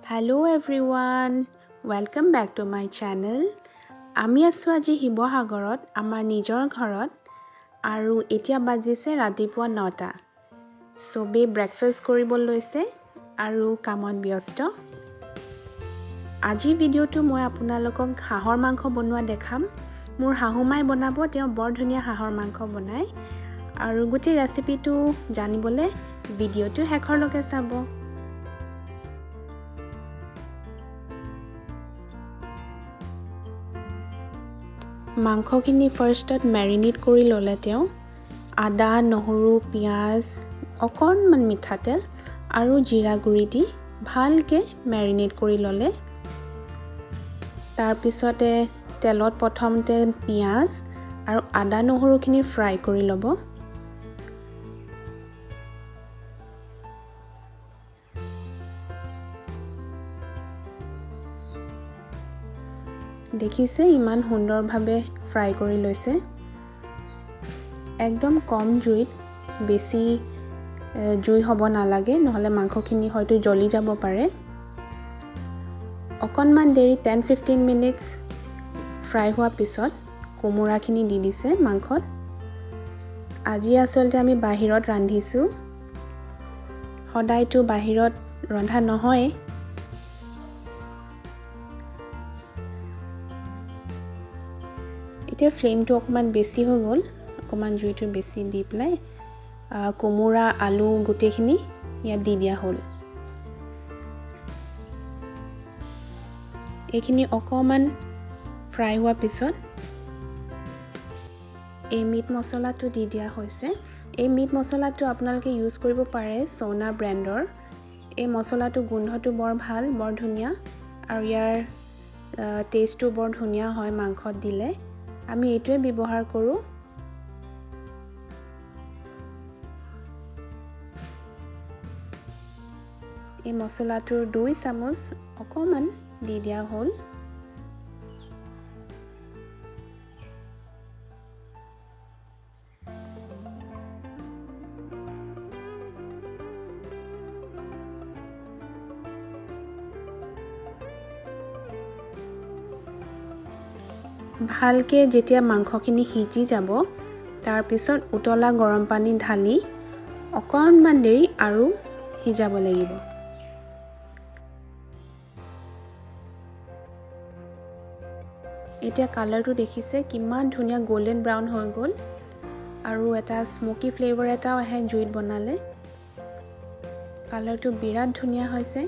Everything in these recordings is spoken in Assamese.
Hello everyone, welcome back to my channel. আমি আছোঁ আজি শিৱসাগৰত আমাৰ নিজৰ ঘৰত আৰু এতিয়া বাজিছে ৰাতিপুৱা 9টা। চবেই ব্ৰেকফাষ্ট কৰিব লৈছে আৰু কামত ব্যস্ত। আজি ভিডিঅ'টো মই আপোনালোকক হাঁহৰ মাংস বনোৱা দেখাম। মোৰ শাহুমাই বনাব, তেওঁ বৰ ধুনীয়া হাঁহৰ মাংস বনায়। আৰু গোটেই ৰেচিপিটো জানিবলৈ ভিডিঅ'টো শেষৰলৈকে চাব। মাংসখিনি ফাৰ্ষ্টত মেৰিনেট কৰি ল'লে তেওঁ। আদা, নহৰু, পিঁয়াজ, অকণমান মিঠাতেল আৰু জিৰা গুড়ি দি ভালকৈ মেৰিনেট কৰি ল'লে। তাৰপিছতে তেলত প্ৰথমতে পিঁয়াজ আৰু আদা নহৰুখিনি ফ্ৰাই কৰি ল'ব। দেখিছে ইমান সুন্দৰভাৱে ফ্ৰাই কৰি লৈছে। একদম কম জুইত, বেছি জুই হ'ব নালাগে, নহ'লে মাংসখিনি হয়তো জ্বলি যাব পাৰে। অকণমান দেৰি 10-15 মিনিটছ ফ্ৰাই হোৱাৰ পিছত কোমোৰাখিনি দি দিছে মাংসত। আজি আচলতে আমি বাহিৰত ৰান্ধিছোঁ, সদায়তো বাহিৰত ৰন্ধা নহয়। এতিয়া ফ্লেমটো অকণমান বেছি হৈ গ'ল, অকণমান জুইটো বেছি দি পেলাই কোমোৰা, আলু গোটেইখিনি ইয়াত দি দিয়া হ'ল। এইখিনি অকণমান ফ্ৰাই হোৱাৰ পিছত এই মিট মছলাটো দি দিয়া হৈছে। এই মিট মছলাটো আপোনালোকে ইউজ কৰিব পাৰে চ'না ব্ৰেণ্ডৰ। এই মছলাটো গোন্ধটো বৰ ভাল, বৰ ধুনীয়া আৰু ইয়াৰ টেষ্টটো বৰ ধুনীয়া হয় মাংসত দিলে। আমি এইটোৱে ব্যৱহাৰ কৰোঁ। এই মছলাটোৰ 2 চামুচ অকণমান দি দিয়া হ'ল। ভালকৈ যেতিয়া মাংসখিনি সিজি যাব, তাৰপিছত উতলা গৰম পানী ঢালি অকণমান দেৰি আৰু সিজাব লাগিব। এতিয়া কালাৰটো দেখিছে কিমান ধুনীয়া গল্ডেন ব্ৰাউন হৈ গ'ল আৰু এটা স্মকি ফ্লেভাৰ এটাও আহে জুইত বনালে। কালাৰটো বিৰাট ধুনীয়া হৈছে।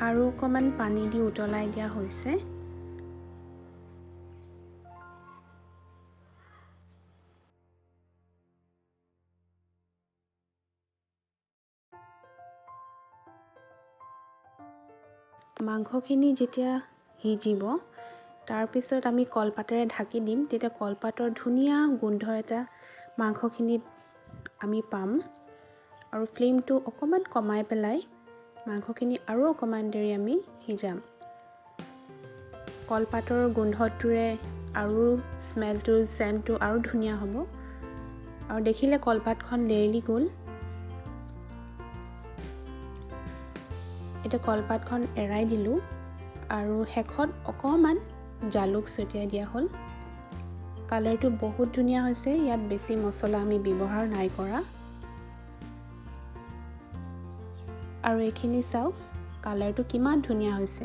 আৰু অকণমান পানী দি উতলাই দিয়া হৈছে। মাংসখিনি যেতিয়া সিজিব, তাৰপিছত আমি কলপাতেৰে ঢাকি দিম। তেতিয়া কলপাতৰ ধুনীয়া গোন্ধ এটা মাংসখিনিত আমি পাম। আৰু ফ্লেমটো অকণমান কমাই পেলাই মাংসখিনি আৰু অকণমান দেৰি আমি সিজাম। কলপাতৰ গোন্ধটোৰে আৰু স্মেলটো, চেণ্টটো আৰু ধুনীয়া হ'ব। আৰু দেখিলে কলপাতখন লেৰেলি গ'ল। এতিয়া কলপাতখন এৰাই দিলোঁ আৰু শেষত অকণমান জালুক ছটিয়াই দিয়া হ'ল। কালাৰটো বহুত ধুনীয়া হৈছে, ইয়াত বেছি মছলা আমি ব্যৱহাৰ নাই কৰা। আৰু এইখিনি চাওক কালাৰটো কিমান ধুনীয়া হৈছে।